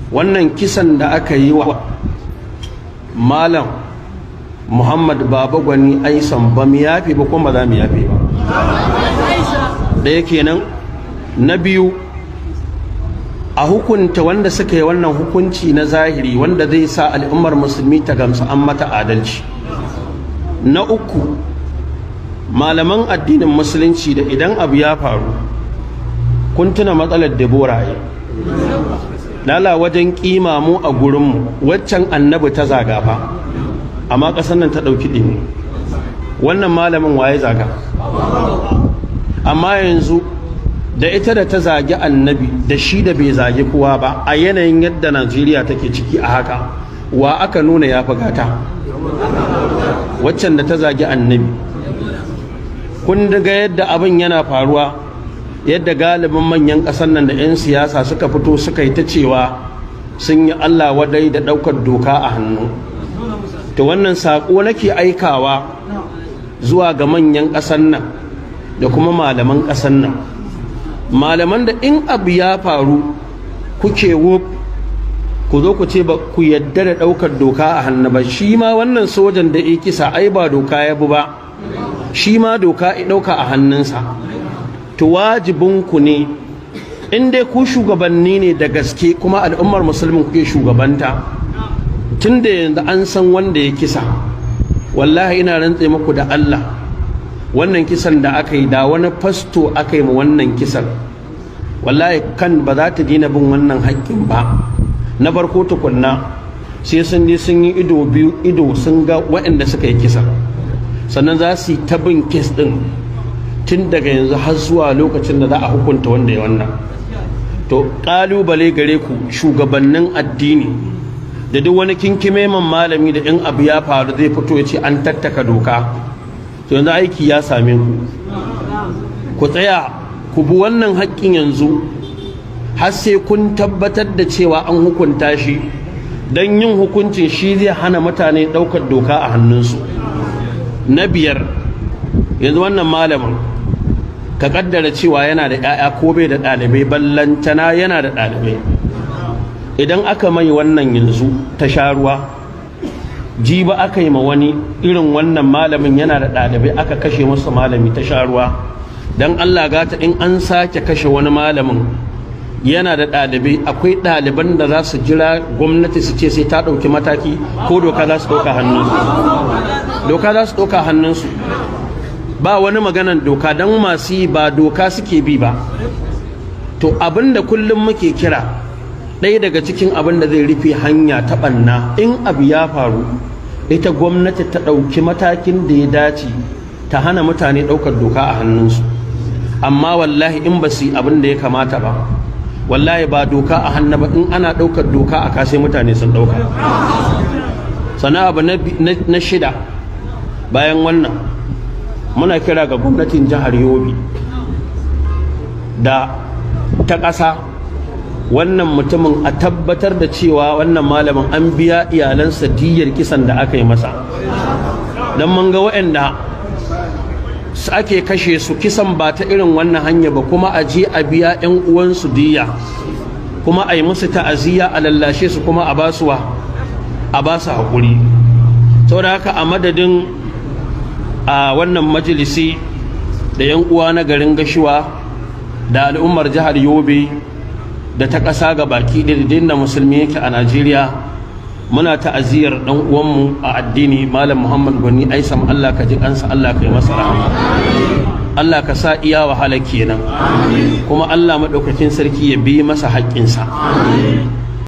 Wannan kisan da aka yi wa Malam Muhammad Baba Gwani Aisan, ba mu yafe ba, kuma ba za mu yafe ba. Ɗaya kenan. Na biyu, a hukunta wanda suka yi wannan hukunci na zahiri wanda zai sa al'ummar Musulmi ta gamsu an mata adalci. Na uku, malaman addinin Musulunci da idan abu ya faru, kun tuna matsalar Debora lala wajen kima mu a gurinmu, waccan Annabi ta zaga fa, amma ƙasar nan ta ɗauki ɗimi. Wannan malamin waye zaga? Amma yanzu da ita da ta zagi Annabi da shi da bai zagi kowa ba, a yanayin yadda Najeriya take ciki a haka, wa aka nuna ya fi gata? Waccan da ta zagi Annabi. Kun ga yadda abin yana faruwa, yadda galibin manyan ƙasar nan da 'yan siyasa suka fito suka yi ta cewa sun yi Allah wadai da ɗaukar doka a hannu. To, wannan saƙo nake aikawa zuwa ga manyan ƙasar nan da kuma malaman ƙasar nan, malaman da in abu ya faru kuke wuf ku zo ku ce ba ku yadda da ɗaukar doka a hannu ba. Shi ma wannan sojan da ya kisa, ai ba doka ya bi ba, shi ma doka ya ɗauka a hannunsa. To, wajibinku ne, in dai ku shugabanni ne da gaske kuma al'ummar Musulmin kuke shugabanta, tun da yanzu an san wanda ya kisa, wallahi ina rantse muku da Allah, wannan kisan da aka yi, da wani fasto aka yi ma wannan kisan, wallahi kan ba za ta daina bin wannan haƙƙin ba. Na farko tukunna, sai sun je sun yi ido biyu ido sun ga waɗanda suka yi kisa, sannan za su yi ta bin case ɗin tun daga yanzu har zuwa lokacin da za a hukunta wanda ya wannan. To, ƙalubale gare ku shugabannin addini da duk wani kinkime man malami da in abu ya faru zai fito ya ce an tattaka doka, to yanzu aiki ya same ku. Ku tsaya ku bi wannan haƙƙin yanzu har sai kun tabbatar da cewa an hukunta shi, don yin hukuncin shi zai hana mutane ɗaukar doka a hannunsu. Na biyar, yanzu wannan malamin, ka kaddara cewa yana da 'ya'ya ko bai da ɗalibai, ballantana yana da ɗalibai, idan aka mai wannan yanzu ta sha ruwa, jiba aka yi ma wani irin wannan malamin yana da ɗalibai aka kashe masa malami ta sha ruwa, don Allah gata in an sake kashe wani malamin yana da ɗalibai, akwai ɗaliban da za su jira gwamnati su ce sai ta ɗauki mataki ko doka za su ɗauka hannunsu? Doka za su ɗauka hannunsu? Ba wani maganan doka, don masu yi ba doka suke bi ba. To, abinda kullum muke kira, ɗaya daga cikin abin da zai rufe hanya ta ɓanna, in abu ya faru, ita gwamnati ta ɗauki matakin da ya dace ta hana mutane ɗaukar doka a hannunsu. Amma wallahi in ba su yi abin da ya kamata ba, wallahi ba doka a hannu ba, in ana ɗaukar doka a kasai, mutane sun ɗauka. Sannan abu na shida bayan wannan, muna kira ga gwamnatin jihar Yobe da ta ƙasa, wannan mutumin a tabbatar da cewa wannan malamin an biya iyalansa diyyar kisan da aka yi masa, don mun ga waɗanda su ake kashe su kisan ba ta irin wannan hanya ba, kuma a je a biya 'yan uwansu diyya, kuma a yi musu ta'aziyya, a lallashe su, kuma a ba su haƙuri. Saboda haka, a madadin a wannan majalisi da 'yan uwa na garin Gashuwa da al'ummar jihar Yobe da ta ƙasa ga baki ɗaya da Musulmi yake a Najeriya, muna ta'aziyar ɗan uwanmu a addini, Malam Muhammad Gwani Aisam. Allah ka ji kansa, Allah ka yi masa rahama, Allah ka sa iya wahala kenan, kuma Allah maɗaukakin sarki ya bi masa haƙƙinsa.